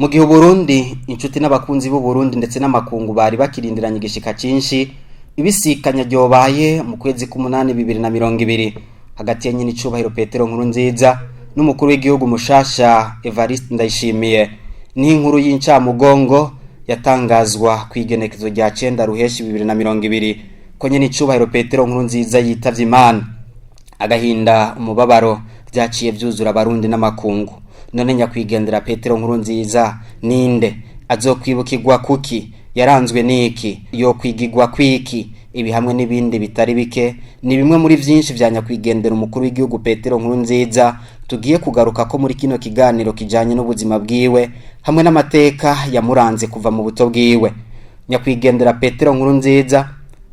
Mu gihe Uburundi, inshuti n'abakunzi b'Uburundi ndetse n'amakungu bari bakirindiranye igishika cinshi ibisikanya ryobaye mu kwezi k'umunani 2020 hagati ya nyene icubahiro Petero Nkurunziza n'umukuru w'igihugu mushasha Evariste Ndayishimiye, ni inkuru y'incamugongo yatangazwa kw'igenekezo rya 9 Ruheshi 2020 ko nyene icubahiro Petero Nkurunziza yitavye Imana. Agahinda, umubabaro vyaciye vyuzura Abarundi n'amakungu. None nyakwigendera Petero Nkurunziza ninde? Azokwibukirwa kuki? Yaranzwe niki? Yokwigirwa kwiki? Ibi hamwe n'ibindi bitari bike ni bimwe muri vyinshi vya nyakwigendera umukuru w'igihugu Petero Nkurunziza tugiye kugaruka ko muri kino kiganiro kijanye n'ubuzima bwiwe hamwe n'amateka yamuranze kuva mu buto bwiwe. Nyakwigendera Petero Nkurunziza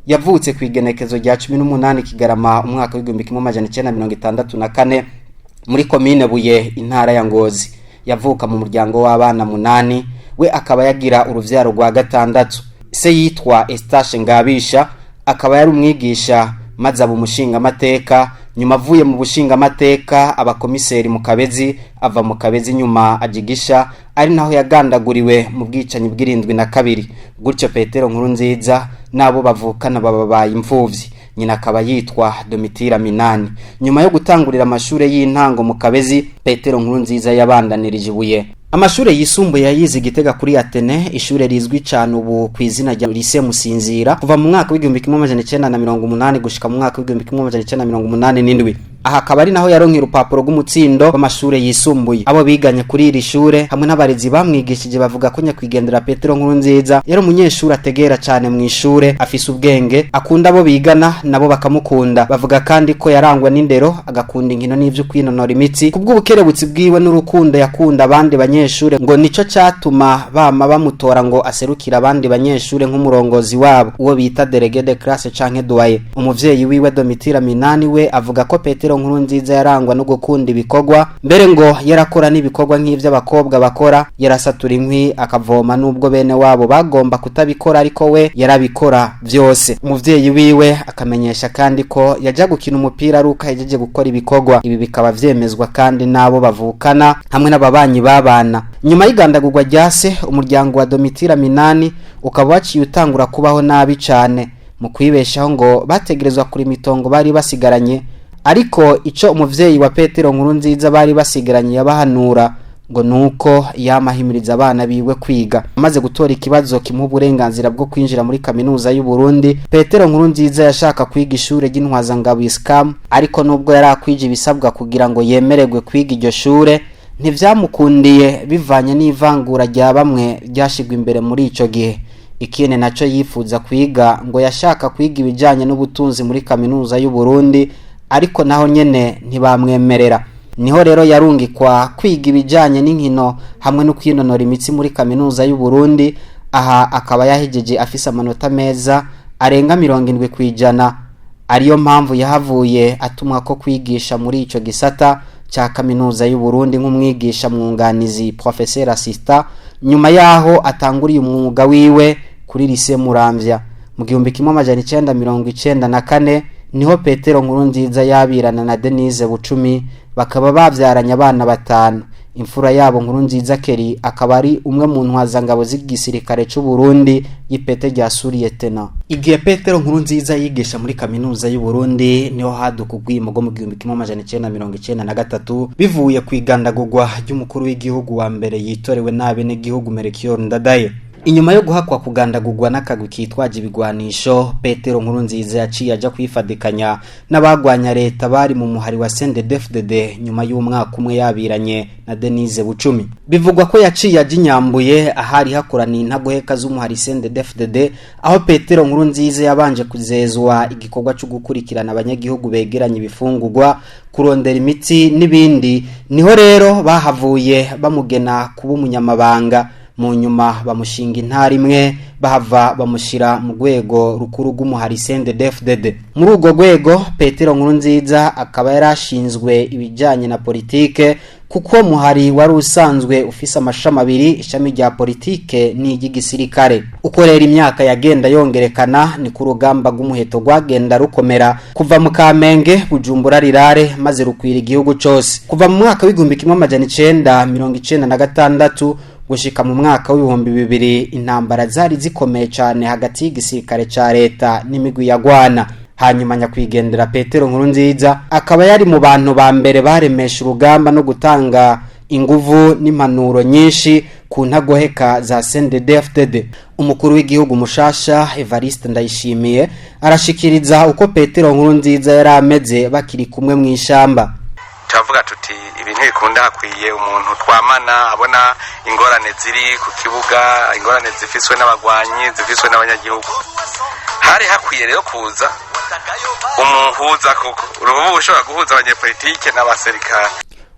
yavutse ku igenekezo rya 18 Kigarama umwaka w'1964 muri komine Buye, intara ya Ngozi. Yavuka mu muryango w'abana munani, we akaba yagira uruvyaro rwa gatandatu. Se yitwa Eustache Ngabisha, akaba yari umwigisha, maze aba umushingamateka. Nyuma avuye mu bushingamateka aba komiseri mu Kabezi, ava mu Kabezi nyuma ajigisha, ari naho yagandaguriwe mu bwicanyi bw'irindwi na kabiri. Gutyo Petero Nkurunziza n'abo bavukana bababaye imfuvyi. Nyina akaba yitwa Domitira Minani. Nyuma yo gutangurira amashure y'intango mu Kabezi, Petero Nkurunziza yabandanirije Ibuye. Amashure yisumbuye yayize Gitega kuri Atene, ishure rizwi cane ubu ku izina rya Lycée Musinzira, kuva mu mwaka w'1980 gushika mu mwaka w'1987. Aha akaba ari naho yaronkera urupapuro rw'umutsindo w'amashure yisumbuye. Abo biganye kuri iri shure hamwe n'abarezi bamwigishije bavuga ko nyakwigendera Petero Nkurunziza yari umunyeshuri ategera cane mu ishure, afise ubwenge, akunda abo bigana nabo bakamukunda. Bavuga kandi ko yarangwa n'indero, agakunda inkino n'ivyo kwinonora imitsi. Kubw'ubukerebutsi bwiwe n'urukundo yakunda abandi banyeshure, ngo nico catuma bama bamutora ngo aserukire abandi banyeshure nk'umurongozi wabo, uwo bita délégué de classe canke doyen. Umuvyeyi wiwe Domitira Minani we avuga ko Petero Nkurunziza yarangwa no gukunda ibikorwa, mbere ngo yarakora n'ibikorwa nk'ivy'abakobwa bakora. Yarasatura inkwi, akavoma, nubwo bene wabo bagomba kutabikora, ariko we yarabikora vyose. Umuvyeyi wiwe akamenyesha kandi ko yaja gukina umupira ari uko ahejeje gukora ibikorwa. Ibi bikaba vyemezwa kandi n'abo bavukana hamwe n'ababanyi babana. Nyuma y'igandagurwa rya se, umuryango wa Domitira Minani ukaba waciye utangura kubaho nabi cane. Mu kwibeshaho ngo bategerezwa kurima itongo bari basigaranye, ariko ico umuvyeyi wa Petero Nkurunziza bari basigaranye yabahanura ngo nuko yamahimiriza abana biwe kwiga. Amaze gutora ikibazo kimuha uburenganzira bwo kwinjira muri Kaminuza y'u Burundi, Petero Nkurunziza yashaka kwiga ishure ry'intwazangabo ISCAM, ariko nubwo yari akwije ibisabwa kugira ngo yemererwe kwiga iryo shure, ntivyamukundiye bivanye n'ivangura rya bamwe ryashigwa imbere muri ico gihe. Ikindi naco yifuza kwiga, ngo yashaka kwiga ibijanye n'ubutunzi muri Kaminuza y'u Burundi, ariko naho nyene ntibamwemerera. Niho rero yarungikwa kwiga ibijanye n'inkino hamwe no kwinonora imitsi muri Kaminuza y'u Burundi. Aha akaba yahejeje afise amanota meza arenga 70%, ariyo mpamvu yahavuye atumwa ko kwigisha muri ico gisata ca Kaminuza y'u Burundi nk'umwigisha mwunganizi, professeur assistant. Nyuma yaho atanguriye umwuga wiwe kuri Lycée Muramvya mu 1994, niho Petero Nkurunziza yabirana na Denise Bucumi, bakaba bavyaranye abana batanu. Imfura yabo Nkurunziza Keri akaba ari umwe mu ntwazangabo z'igisirikare c'u Burundi y'ipete rya sous-lieutenant. Igihe Petero Nkurunziza yigisha muri Kaminuza y'u Burundi, niho haduka urwimo rwo mu 1993 bivuye ku igandagurwa ry'umukuru w'igihugu wa mbere yitorewe n'abenegihugu, Melchior Ndadaye. Inyuma yo guhakwa kugandagurwa n'akagwi kitwaje ibigwanisho, Petero Nkurunziza yaciye aja kwifadikanya n'abagwanya leta bari mu muhari wa CNDD-FDD. Nyuma y'umwaka umwe yabiranye na Denise Bucumi, bivugwa ko yaciye aja inyambuye ahari hakoraniye intagoheka z'umuhari CNDD-FDD, aho Petero Nkurunziza yabanje kuzezwa igikorwa cyo gukurikirana abanyagihugu begeranya ibifungurwa, kurondera imiti n'ibindi. Niho rero bahavuye bamugena kuba umunyamabanga, mu nyuma bamushinga intara imwe, bahava bamushyira mu rwego rukuru rw'umuhari CNDD-FDD. Muri urwo rwego Petero Nkurunziza akaba yari ashinzwe ibijyanye na politike, kuko muhari wari usanzwe ufise amashami abiri, ishami rya politike n'iry'igisirikare. Uko rero imyaka yagenda yongerekana, ni ku rugamba rw'umuheto rwagenda rukomera kuva mu Kamenge, Bujumbura rirare, maze rukwira igihugu cose. Kuva mu mwaka w'1996. Gushika mu mwaka w'2000 intambara zari zikomeye cane hagati y'igisirikare ca leta n'imigwi yagwana. Hanyuma nyakwigendera Petero Nkurunziza akaba yari mu bantu ba mbere baremesha urugamba no gutanga inguvu n'impanuro nyinshi ku ntagoheka za CNDD-FDD. Umukuru w'igihugu mushasha Evariste Ndayishimiye arashikiriza uko Petero Nkurunziza yari ameze bakiri kumwe mu ishamba. Turavuga tuti ibi ntibikunda, hakwiye umuntu twamana abona ingorane ziri ku kibuga, ingorane zifiswe n'abagwanyi, zifiswe n'abanyagihugu. Hari hakwiye rero kuza umuhuza, koko urububu ushobora guhuza abanyepolitike n'abasirikare.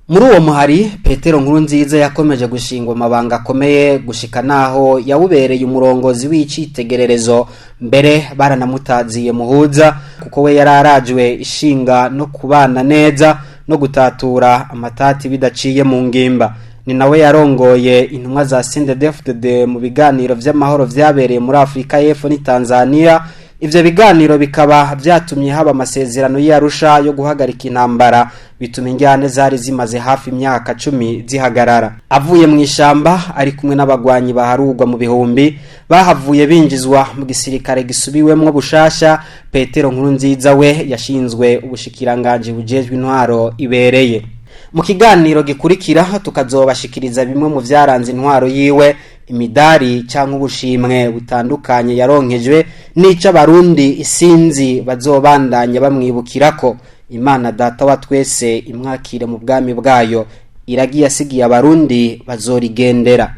Muri uwo muhari Petero Nkurunziza yakomeje gushingwa amabanga akomeye gushika naho yawubereye umurongozi w'icitegererezo, mbere baranamutaziye muhuza kuko we yari arajwe ishinga no kubana neza no gutatura amatati bidaciye mu ngimba. Ni nawe yarongoye intumwa za CNDD-FDD mu biganiro vy'amahoro vyabereye muri Afrika y'Epfo ni Tanzania. Ivyo biganiro bikaba vyatumye haba amasezerano y'Arusha yo guhagarika intambara, bituma injyane zari zimaze hafi imyaka 10 zihagarara. Avuye mu ishamba ari kumwe n'abagwanyi baharugwa mu bihumbi bahavuye binjizwa mu gisirikare gisubiwemwo bushasha. Petero Nkurunziza we yashinzwe ubushikiranganje bujejwe intwaro ibereye. Mu kiganiro gikurikira tukazobashikiriza bimwe mu vyaranze intwaro yiwe, imidari cyangwa ubushimwe butandukanye yaronkejwe n'ico abarundi isinzi bazobandanya bamwibukirako. Imana Data wa twese imwakire mu bwami bwayo, iragi yasigiye abarundi bazorigendera.